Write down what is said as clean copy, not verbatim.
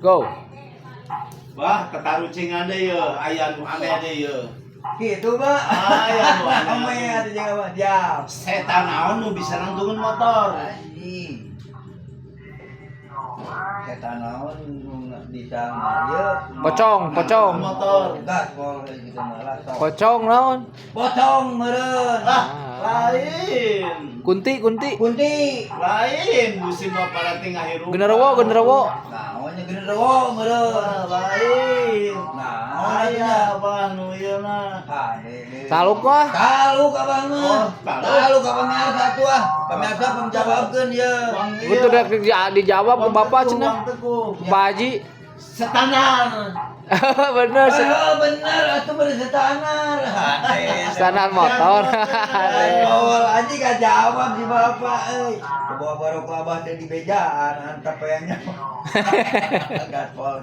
Go. Wah, tatarucingan deui ye, aya nu aneh deui ye. Gitu, Pak. Aya nu aneh. Ame atuh jeung apa? Diam. Setan naon nu bisa nangtungan motor? Anjing. Setan naon nu bisa ieu? Pocong, pocong. Motor. Gaspol gitu malah sok. Pocong naon? Pocong meureun. Ah, lain. Kunti, kunti. Kunti. Lain musim mah parating ngahirupan. Genderuwo, genderuwo. Naon nya genderuwo meureun. Ah, lain. Naon Aya atuh nya? Abah nu ieu mah. Hade. Taluk mah. Taluk abang mah. Oh, taluk. Taluk abang miarsa atuh ah. Pamirsa pengjawabkeun ieu. Wang ieu. Itu udah dijawab ke bapak cenah. Wang teku. Pak Haji. Standar. Bener. Oh, bener atuh bener standar. Hade. Standar motor. Tol anjing gak jawab si bapak euy. Kebawa baru ke abah teh di bejaan antep nya. Gaspol.